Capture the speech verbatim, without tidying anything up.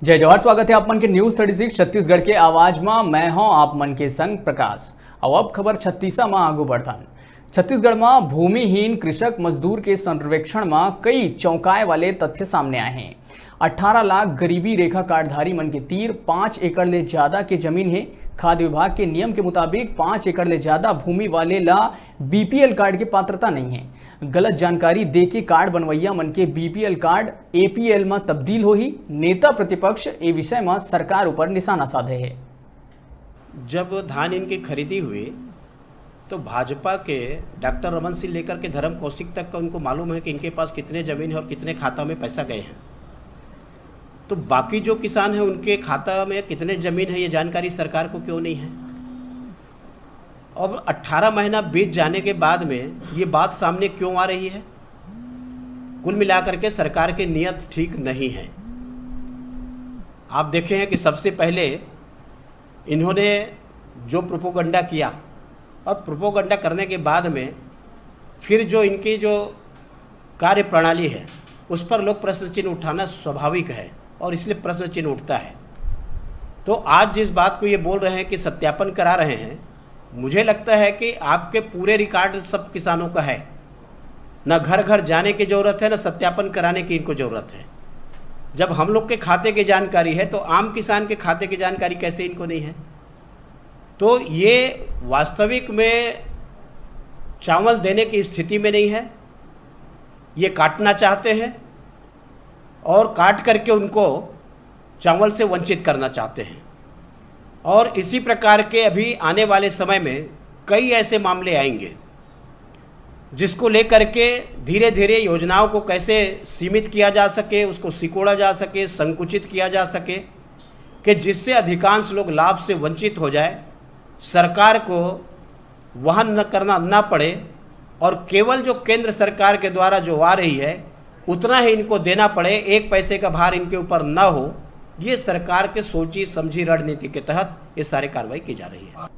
जय जोहार, स्वागत है आप मन के न्यूज़ थर्टी सिक्स छत्तीसगढ़ के आवाज मा। मैं हूं आप मन के संग प्रकाश। अब, अब खबर छत्तीसा मा आगू बढ़थन। छत्तीसगढ़ मा भूमिहीन कृषक मजदूर के सर्वेक्षण मा कई चौंकाए वाले तथ्य सामने आए हैं। अठारह लाख गरीबी रेखा कार्डधारी मन के तीर पाँच एकड़ ले ज्यादा के जमीन है। खाद्य विभाग के नियम के मुताबिक पाँच एकड़ ले ज्यादा भूमि वाले ला बीपीएल कार्ड के पात्रता नहीं है। गलत जानकारी दे के कार्ड बनवैया मन के बीपीएल कार्ड एपीएल मा तब्दील होही। नेता प्रतिपक्ष ए विषय मा सरकार ऊपर निशाना साधे है। जब धान इनकी खरीदी हुई तो भाजपा के डॉक्टर रमन सिंह लेकर के धर्म कौशिक तक का उनको मालूम है कि इनके पास कितने ज़मीन है और कितने खाता में पैसा गए हैं। तो बाकी जो किसान हैं उनके खाता में कितने ज़मीन है ये जानकारी सरकार को क्यों नहीं है? अब अट्ठारह महीना बीत जाने के बाद में ये बात सामने क्यों आ रही है? कुल मिलाकर के सरकार की नीयत ठीक नहीं है। आप देखे हैं कि सबसे पहले इन्होंने जो प्रोपोगंडा किया और प्रोपोगंडा करने के बाद में फिर जो इनकी जो कार्यप्रणाली है उस पर लोग प्रश्न चिन्ह उठाना स्वाभाविक है और इसलिए प्रश्न चिन्ह उठता है। तो आज जिस बात को ये बोल रहे हैं कि सत्यापन करा रहे हैं, मुझे लगता है कि आपके पूरे रिकॉर्ड सब किसानों का है, ना घर घर जाने की ज़रूरत है, ना सत्यापन कराने की इनको ज़रूरत है। जब हम लोग के खाते की जानकारी है तो आम किसान के खाते की जानकारी कैसे इनको नहीं है? तो ये वास्तविक में चावल देने की स्थिति में नहीं है, ये काटना चाहते हैं और काट करके उनको चावल से वंचित करना चाहते हैं। और इसी प्रकार के अभी आने वाले समय में कई ऐसे मामले आएंगे जिसको लेकर के धीरे धीरे योजनाओं को कैसे सीमित किया जा सके, उसको सिकोड़ा जा सके, संकुचित किया जा सके कि जिससे अधिकांश लोग लाभ से वंचित हो जाए, सरकार को वहन न करना ना पड़े और केवल जो केंद्र सरकार के द्वारा जो आ रही है उतना ही इनको देना पड़े, एक पैसे का भार इनके ऊपर ना हो। ये सरकार के सोची समझी रणनीति के तहत ये सारी कार्रवाई की जा रही है।